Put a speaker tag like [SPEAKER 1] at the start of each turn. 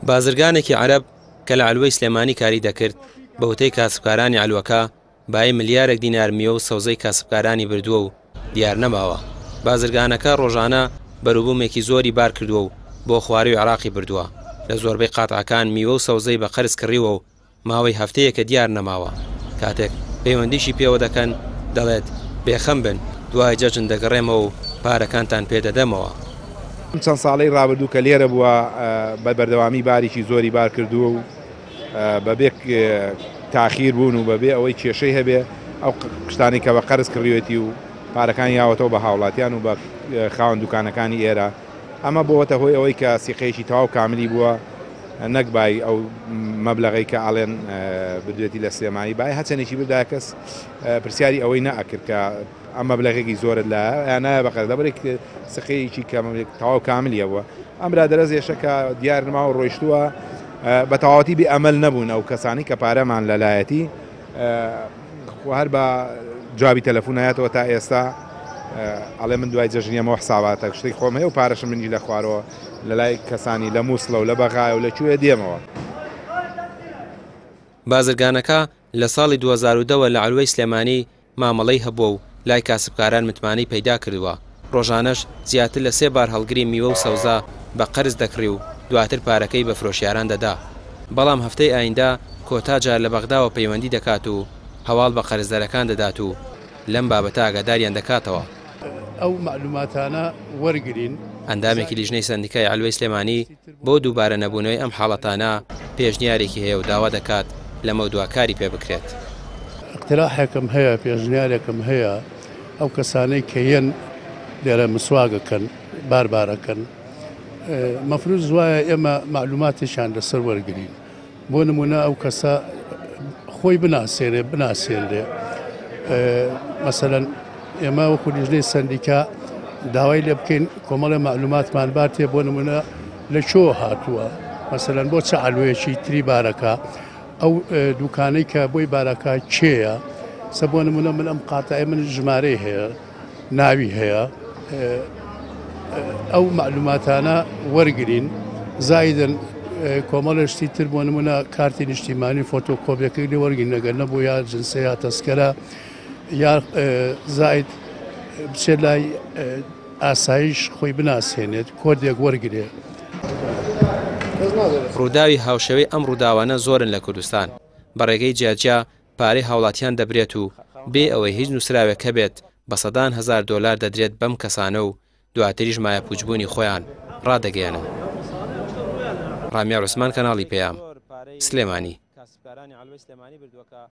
[SPEAKER 1] بازرگانێکی عەرەب کە لە عەلوەی سلێمانی کاری دەکرد، بە وتەی کاسبکارانی عەلوەکە، بایی ملیارێک دینار میوە و سەوزەی کاسبکارانی بردووە و دیار نەماوە. بازرگانەکە ڕۆژانە بەروبوومێکی زۆری بار کردووە و بۆ خوارووی عێراقی بردووە، لە زۆربەی قاتعەکان میوە و سەوزەی بە قەرز کڕیوە و ماوەی هەفتەیەکە دیار نەماوە، کاتێک پەیوەندیشی پێوە دەکەن دەڵێت، بێخەم بن دوای جەژن دەگەڕێمەوە و پارەکانتان پێ دەدەمەوە.
[SPEAKER 2] ئەم چەند ساڵەی ڕابردوو کە لێرە بووە بە بەردەوامی بارێکی زۆری بار کردووە و بەبێ تاخیر بوون و بەبێ ئەوەی کێشەی هەبێ ئەو شتانەی کە بە قەرز کڕیوێتی و پارەکانی یاوەتەوە بە هاوڵاتیان و بە خاوەن دوکانەکانی ئێرە ئەمە بۆتە هۆی ئەوەی کە سیقەیەکی تەواو کاملی بووە نەک بای ئەو مەبلەغەی کە ئەڵێن بردوێتی لە سلێمانی بای هەچەندێکی بردایە کەس پرسیاری ئەوەی نەئەکرد کە ئەم مەبلەغێکی زۆرت لایە یان نایە بە قەرز لەبەرێک سقەیەکی کە تەواو کاملی هەبووە ئەم برادەرە زێشە کە دیار نماوە ڕۆیشتووە بە تەواوەتی بێ ئەمەل نەبوون ئەو کەسانی کە پارەمان لەلایەتی خۆ هەر بە جوابی تەلەفون نایەتەوە تا ئێستا ئەڵێ من دوای جەژن یەمەوە حساباتە شتێک خۆم هەیە و پارەشم منی لە خوارەوە لە لای کەسانی لە مووسڵە و لە بەغایە و لە کوێ دێمەوە.
[SPEAKER 1] بازرگانەکە لە ساڵی 2010 وە لە عەلوەی سلێمانی مامەڵەی هەبووە و لای کاسبکاران متمانەی پەیدا کردووە، ڕۆژانەش زیاتر لە سێ بارهەڵگری میوە و سەوزە بە قەرز دەکڕی و دواتر پارەکەی بە فرۆشیاران دەدا. بەڵام هەفتەی ئایندە کۆتا جار لە بەغداوە پەیوەندی دەکات و هەواڵ بە قەرزدەرەکان دەدات و لەم بابەتە ئاگاداریان دەکاتەوە.
[SPEAKER 3] ئەو مەعلوماتانە وەرگرین.
[SPEAKER 1] ئەندامێکی لیژنەی سەندیکای عەلوەی سلێمانی بۆ دووبارە نەبوونەوەی ئەم حاڵەتانە پێشنیارێکی هەیە و داوا دەکات لەمەودوا کاری پێ بکرێت.
[SPEAKER 3] ئیقتراحێکم هەیە، پێشنیارێکم هەیە، ئەو کەسانەی کە یەن لێرە مسواک ئەکەن، بار بار ئەکەن، مەفروز وایە ئێمە مەعلوماتێکیان لەسەر وەرگرین. بۆ نمونە ئەو کەسە خۆی بناسێنێ بناسێنرێ مەسەلەن ئێمە وەکو لیژنەی سەندیکا داوای لێ بکەین کۆمەڵی معلوماتمان باتێ بۆ نمونە لە چۆ هاتووە مەسەلەن بۆ چ عەلوەیەکی تری بارەکە ئەو دوکانەی کە بۆی بارەکە کێیە سە بۆ نمونە من ئەم قاتای من ژمارەی هەیە ناوی هەیە ئەو مەعلوماتانە وەرگین زایدن کۆمەڵە شتی تر بۆ نمونە کارتی نیشتیمانی فۆتۆکۆپیەکەی لێ وەرگین نەگەر نەبوو یا جنسە یا تەسکەرە یا زاید بچێت لای ئاسایش خۆی بناسێنێت کۆدێک وەرگێ.
[SPEAKER 1] ڕووداوی هاوشێوەی ئەم ڕووداوانە زۆرن لە کوردستان، بە ڕێگەی جیاجیا پارەی هاوڵاتیان دەبرێت و بێ ئەوەی هیچ نووسراوێک هەبێت بە سەدان هەزار دۆلار دەدرێت بەم کەسانە و دواتریش مایەپووچبوونی خۆیان ڕادەگەیەنن. ڕامیار عوسمان کەناڵی پەیام، سلێمانی.